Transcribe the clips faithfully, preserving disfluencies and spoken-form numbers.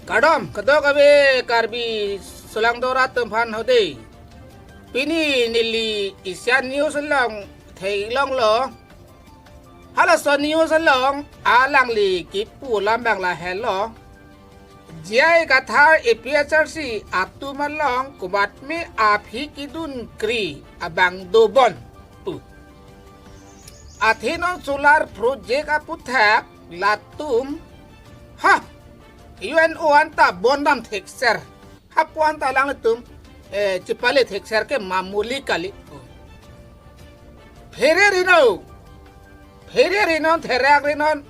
Kardom, kadokave Karbi Sulangdo rat atum aphan hode. Pini neli Asian News along theklonglo. Halaso news along alangli kipu alam abang lahelo. J I Kathar A P H L C atum along komatme aphi kedunkri abang dobon pu. Athe non solar project aputhak latum, ha, U N O anta bondam thekser. Hapu anta alanglitum, eh, chipale thekser ke mamuli kali. Phere rino. Phere rino, therak rino,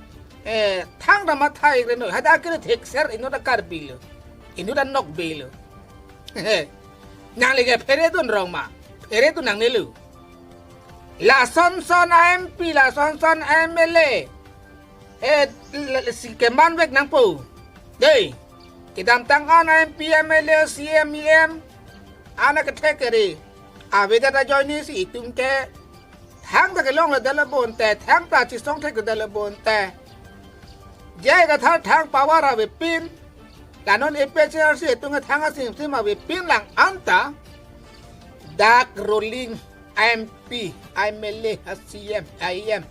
eh, thang dam athai rino. Hadak kiri thekser inut ta Karbi lo. Inut ta nokbe lo. Nangli ke phere dun rong ma. Phere dun nangne lo. Lason son M P, lason son M L A. Eh, l-, l-, si keman vek nangpo. Dei, kedamtang an M P, M L A, C M, E M, an akethek kere. Avedet ajoine si itum ke thangta kelongledet labonte, thangta chesong thekledet labonte. J I Kathar thang power avepin, la non A P H L C atum ke thang asimsim avepin lang anta, dak ruling M P, M L A, C M, E M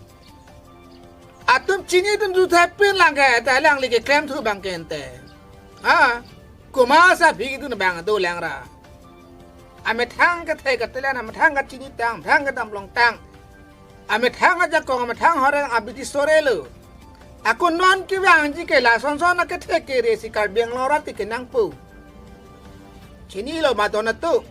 atum chini atum juthaipin lang ke, ta alangli keklem thu abang ke ente. Ha? Komat aphi kedun abang do lang ra. Amethang kethek katelan, amethang kachinitang, amethang kedamlongtang. Amethang ajakong, amethang horeng abidi sore lo. Ako non kevangji ke lason son akethek kere si Karbi Anglong rat ke nangpo. Chinilo ma don atum.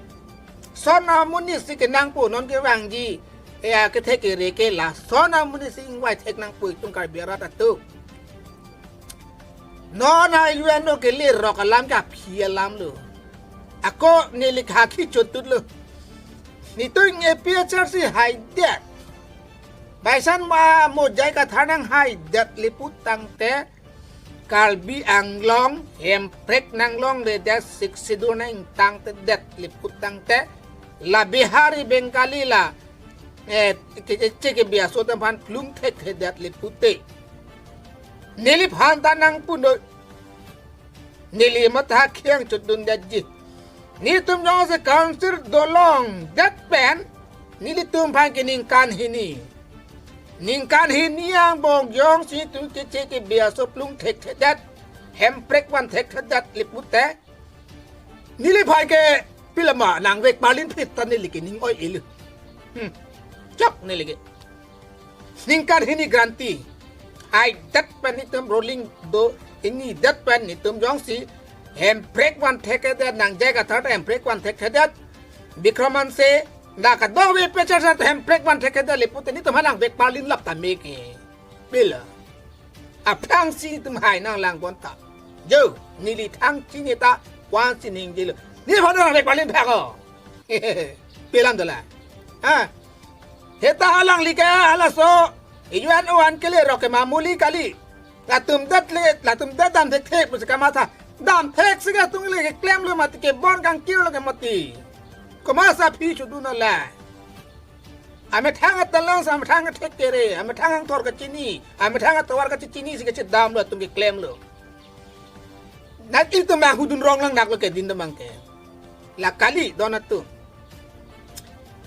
Son amonit si kenangpo non kevangji. Eh, akethek kere ke lason amonit si ingvai thek nangpo itum Karbi arat atum. Non a U N O kelerok alam ke aphi alam lo. Ako neli khakhi chotut lo. Netum A P H L C haidet. Baisan ma mo J I Kathar nanghaidet le pu tangte, Karbi Anglong hemprek nanglongledet, Sixth Schedule nangtangtedet le pu tangte, la Bihari Bengali la, eh, ke, ke, che ke biaso atum aphan plung thekthedet le pute. Neliphan ta nangpunon. Neli matha kheng chotdundetji. Netum jongsi council dolongdet pen, nelitum aphan ke ningkan hini. Ningkan hini angbong jongsi netum keche ke biaso plung thekthedet, hemprek van thekthedet le pute, neliphan ke pilama nangvek parlin phit ta neli ke ning oi-e lo. Hmm. Chok neli ke. Ningkan hini guarantee. Haidet pen netum ruling do, hinidet pen netum jongsi hemprek van thekthedet, nang J I Kathar ta hemprek van thekthedet, Bikram Hanse, la kadokave pechar sa hemprek van thekthedet le pute netum aphan nangvek parlin lap tame ke. Bila. Aphrangsi netum hai nanglang bon ta. Jo, neli thang chini ta, kwan si ningjelo. Nephan nangvek parlin phak o. Pilam dola. Ha? Heta alangli ke halaso U N O an kelerok ke mamuli kali. Latum det le, latum det dam thekthek pusi kamatha. Dam thek si ke atum le keklemlo mati, kebon kangkirlo ke mati. Komat aphi chotdun la. Amethang atelang sa, amethang thek kere, amethang angthor kachini, amethang atovar kachini si kachedamlo atum keklemlo. Nat itum ahudun rong lang naklo ke din damang ke. La kali don atum.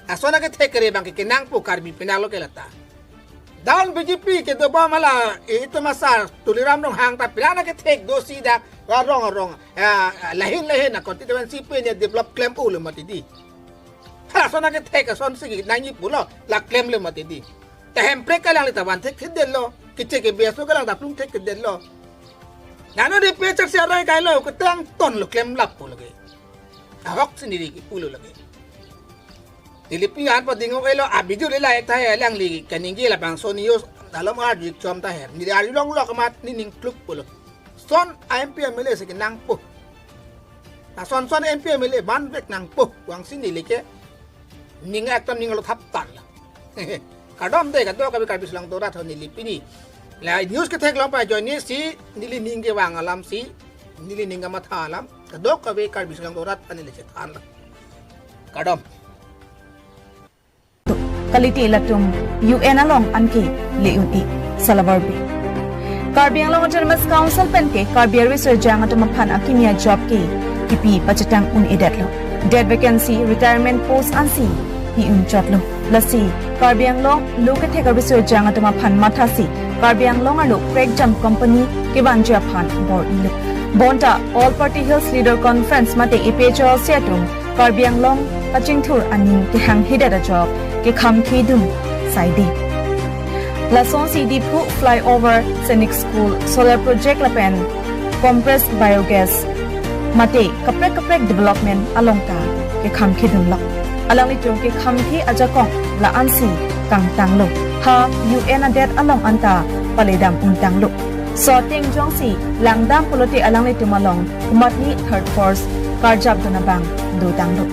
Lason akethek kere abang ke kenangpo Karbi penang lo ke lata. Down B J P kedo ba mala itum asar Tuliram Ronghang ta pila akethek dosi dak la rong rong, eh, lahin lahin a constituency pen develop klem-o lo mati di. Halason akethek ason si nangji pulo, la klemlo mati di. Ta hemprek alangli ta van thekthedetlo, keche ke biaso alang ta plung thekthedetlo. Nano di pechak si arai kailo, ketang ton lo klem lap pulo ke. Ahok sendiri ke pulo lagi. Neli pi an pa dingok elo, abiju le la ek ta he, alangli kaningje labangso news, dalam arju chom ta he. Neli arjulonglo komat nening kluk pulo. Son M P M L A si kenangpo. Lason son M P M L A vanvek nangpo, vangsi neli ke ning ekdom ning lo thap tan la. Kardom de kadokave Karbi Sulangdo rat ho, neli pini la news ketheklong pa ajoine si neli ning kevang alam si, neli ning kamatha alam kadokave Karbi Sulangdo rat aphan neli chethan la. Kardom. Kalite latum U N along anke le-un-e, salabor be. Karbi Anglong Autonomous Council pen ke Karbi ariso ejang atum aphan akimi ajok ke kipi pachetang un-edetlo. Det vacancy, retirement post ansi pi unchotlo. Lasi Karbi Anglong lo kethek ariso ejang atum aphan mathasi Karbi Anglong arlo prekjam company kevanji aphan bor-ilo. Bonta All Party Hills Leader Conference mate A P H L C atum Karbi Anglong kachingthur aning kehanghedet ajok kekhamkhedun saide. Lasonsi Diphu flyover, Sainik School, solar project lapen compressed biogas mate kaprek kaprek development along ta kekhamkhedunlo. Alanglitum kekhamkhe ajakong la-ansi kangtanglo. Ha U N adet along anta paledam untanglo. So ateng jongsi langdam pulote alanglitum along komatne third force karjapdun abang dotanglo.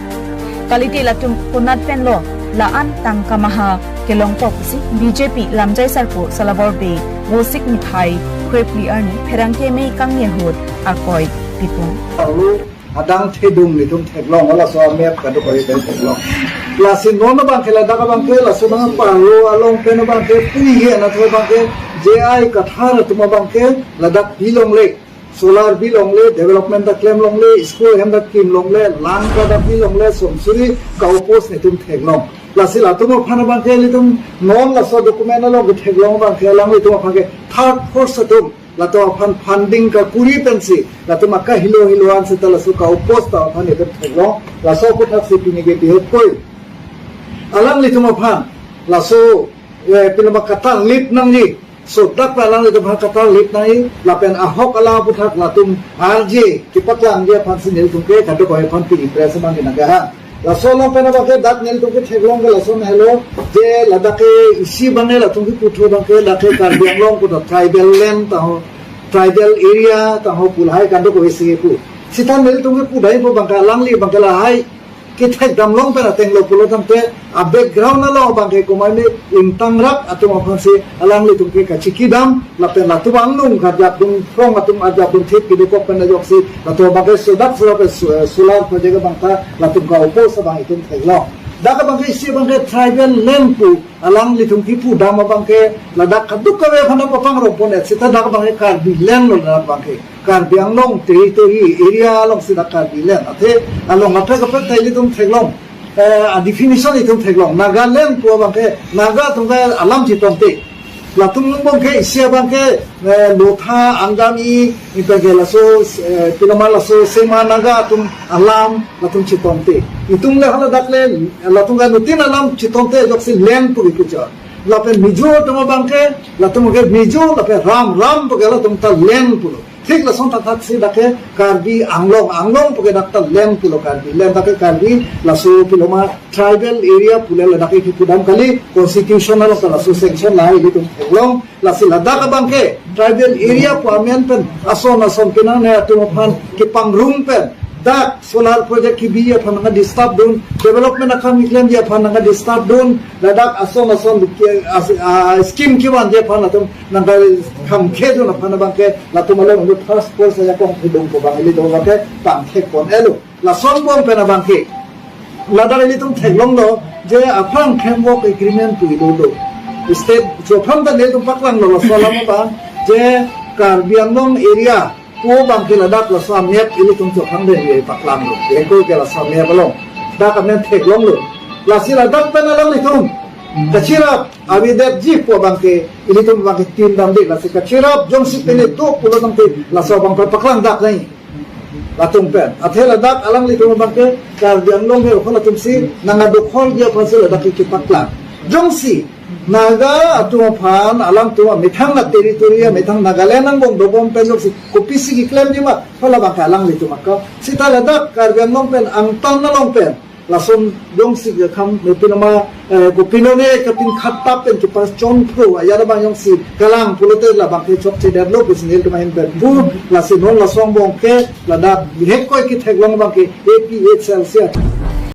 Kalite latum konat penlo la-an tangka maha kelongpo pusi B J P lamjai sarpo Salabor Bey Vosik niphai kre phli arni pherangke amei kangni ahut akoi pipon. Arlo adang thedung nelitum theklong, laso a-map kadokave pen theklong. Lasi non abangke ladak abangke, laso abang Panglo along pen abangke, pui he anatthu abangke, J I Kathar atum abangke ladak bilongle, solar bilongle, development ta klemlongle, school hem ta kimlongle, lang ta dak bilongle, somsuri ka-oppose nelitum theklong. Lasi latum aphan abangke nelitum non laso document along ketheklong abangke alanglitum aphan ke third force atum latum aphan funding kakuri pensi latum akahelo helo an seta laso ka-oppose ta aphan nelitum theklong. Laso aputhaksi pini ke bihetkoi alanglitum aphan laso, eh, pinama katarlip nangji. So dak alanglitum aphan katarlip nangji, lapen ahok alam aputhak latum arje kepaklangji aphansi nelitum ke kadokave aphan pini press abangke nangkehang. Laso along pen abangke dak nelitum ketheklong ke lason helo, je ladak ke isi abangke latum kepu thu abangke dak ke Karbi Anglong pu ta tribal land ta ho, tribal area ta ho pu lahai kadokavesi kepu. Seta nelitum kepu dai pu abangke alangli abangke lahai kethekdamlong pen atenglo pulo tangte a-background along abangke komatne ingtangrak atum aphansi alanglitum ke kachikidam lapen latum angnung kajapdun, phrong atum ajapdun thip kedokok pen ajoksi latum abangke sodak sodak so-, solar project abang ta latum ka-oppose abang itum theklong. Dak abangke isi abangke tribal land pu alanglitum kepudam abangke ladak kadokave aphan papangrongpon-et seta dak abangke Karbi land lo ladak abangke. Karbi Anglong territory area alongsi dak Karbi land. Athe along kaprek kaprek ta ilitum theklong. Eh, a-definition itum theklong. Nagaland pu abangke Naga atum ke alam chetongte. Latum angbong ke isi abangke, eh, Lotha, Angami, ipe ke laso, eh, pinama laso Sema Naga atum alam latum chetongte. Itum le hala dak le latum ke nutin alam chetongte ajoksi land pu kepuchot. Lapen Mizo atum abangke, latum ke Mizo, lapen Ram, Ram pu ke latum ta land pulo. Thik lason thakthak si dak ke Karbi Anglong, Anglong pu ke dak ta land pulo Karbi. Land dak ke Karbi laso pinama tribal area pu le ladak ke kepudam kali, constitution along ta laso sanction lahai ilitum theklong. Lasi ladak abangke tribal area pu amen pen ason ason kenangne atum aphan kepangrum pen dak solar project kebi aphan nangka-disturb dun, development akam keklemji aphan nangka-disturb dun, ladak ason ason ke-, as-, ah, scheme kevanji aphan latum nangkakhamkhedun aphan abangke latum along first force ajakong thedung pu abang ilitum abangke pangthekpon-etlo. Lason angbong pen abangke ladak ilitum theklonglo je aphrang framework agreement pu ilo do. State chophan ta nelitum paklanglo laso alam abang je Karbi Anglong area pu abangke ladak laso a-map ilitum chophan de paklanglo. Eko ke laso a-map along dak amen theklonglo. Lasi ladak pen alanglitum kachirap avedetji pu abangke ilitum abangke tin damde, lasi kachirap jongsi pine to pulo tangte laso abangke paklang dak nai. Latum pen. Athe ladak alanglitum abangke Karbi Anglong he okho latumsi nangkadokholji aphansi ladak ke kepaklang. Jongsi Naga atum aphan alangtum amethang a-territory, amethang Nagaland angbong dobom pen jongsi kopisi keklemji ma, hala abangke alanglitum akam. Seta ladak Karbi Anglong pen angtan along pen lason jongsi kekham, pinama, eh, kopinone kapin khattap pen kepachonphro ajat abang jongsi kalang pulote labangke chokchedetlo pusi nelitum ahin pen pu. Lasi non laso angbong ke ladak bihetkoi ketheklong abangke A P H L C